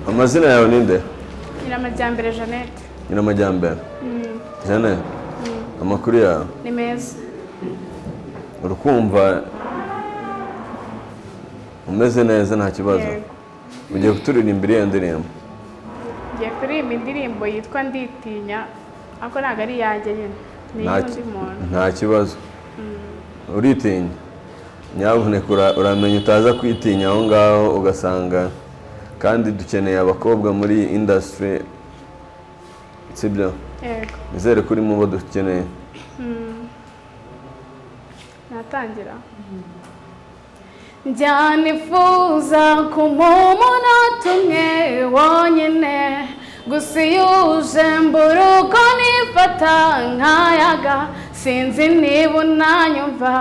Amazina yawe ninde? Nyiramajyambere Jeannette. Nyiramajyambere Jeannette, amakuru yawe? Ni meza. Urukumva umeze neza, nta kibazo? Yego. Ugiye kuturirimbira iyo ndirimbo? Ngiye kuririmba indirimbo yitwa "Nditinya", ariko ntabwo ari iyanjye nyine, ni iy'undi muntu. Nta kibazo. Uritinya? Nyabuneka uramenya utaza kwitinya aho ngaho ugasanga, kandi dukeneye abakobwa muri iyi industry, sibyo? Yego. Nizere ko uri mu bo dukeneye. Natangira. Njya nifuza kumuha umunota umwe wonyine gusa, iyo uje mbura uko nifata nkayaga. Sinzi niba unanyumva,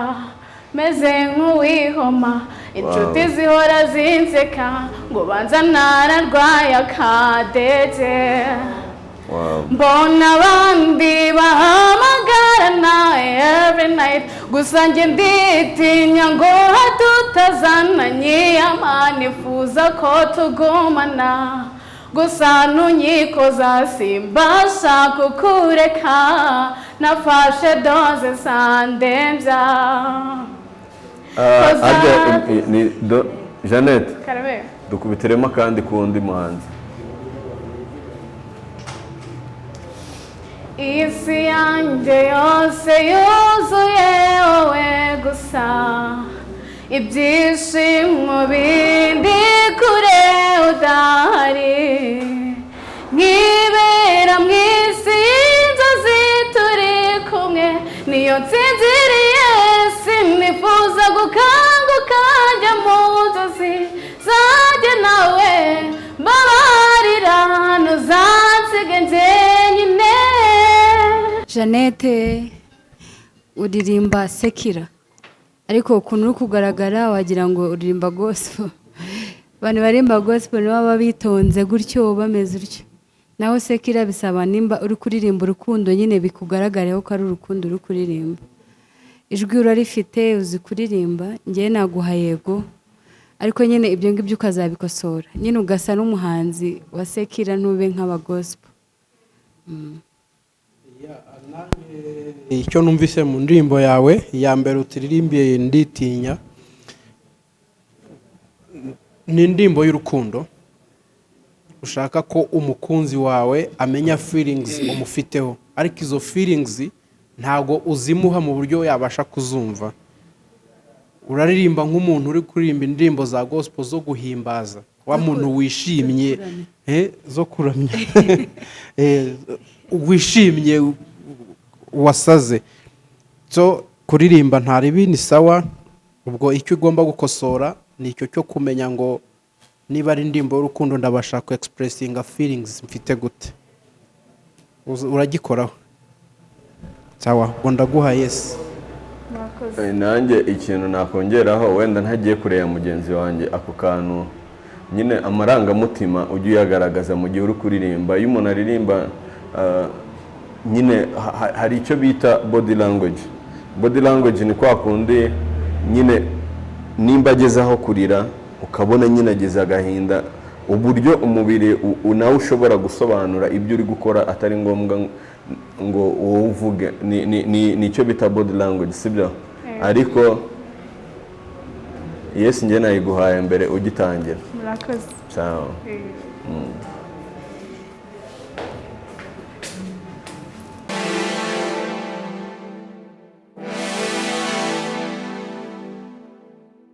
meze nk'uwihoma. Inshuti zihora zinseka ngo banza nararwaye akadege. Mbona abandi bahamagarana every night, gusa njye nditinya ngo hato utazana nyiyama. Nifuza ko tugumana, gusa ntunyikoza, simbasha kukureka. Nafashe dose zandembya. Ah, harya ni Jeannette? Karabe. Dukubitiremo akandi k'undi muhanzi. Isi yanjye yose yuzuye wowe gusa, ibyishimo bindi kure udahari. Nkibera mu isi y'inzozi turi kumwe, niyo nsinziriye sinifuza gukanguka njya mu nzozi zanjye nawe. Mbabarira, ntuzansiga njyenyine. Jeannette, uririmba secular, ariko ukuntu uri kugaragara wagira ngo uririmba gospel. Abantu baririmba gospel nibo baba bitonze gutyo, bameze utyo. Naho secular bisaba nimba uri kuririmba urukundo nyine, bikugaragareho ko ari urukundo uri kuririmba. Ijwi urarifite, uzi kuririmba. Ngewe naguha yego, ariko nyine ibyo ngibyo ukazabikosora nyine, ugasa n'umuhanzi wa secular, ntube nk'aba gospel. Icyo numvise mu ndirimbo yawe iya mbere uturirimbiye, "Nditinya", ni indirimbo y'urukundo. Ushaka ko umukunzi wawe amenya feelings umufiteho, ariko izo feelings ntabwo uzimuha mu buryo yabasha kuzumva. Uraririmba nk'umuntu uri kuririmba indirimbo za gospel zo guhimbaza, wa muntu wishimye, zo kuramya, wishimye wasaze. So kuririmba nta ribi, ni sawa. Ubwo icyo ugomba gukosora ni icyo cyo kumenya ngo niba ari indirimbo y'urukundo, ndabasha ku expressinga feelings mfite gute? Uragikoraho, sawa. Ubwo ndaguha yes. Murakoze. Nanjye ikintu nakongeraho, wenda ntagiye kureba mugenzi wanjye, ako kantu nyine, amarangamutima ujye uyagaragaza mu gihe uri kuririmba. Iyo umuntu aririmba, nyine hari icyo bita body language. Body language ni kwa kundi nyine nimba ageze aho kurira, ukabona nyine ageze agahinda, uburyo umubiri nawe ushobora gusobanura ibyo uri gukora, atari ngombwa ngo wowe uvuge. Ni icyo bita body language, sibyo? Ariko yes, njye nayiguhaye mbere ugitangira. Murakoze. Sawa.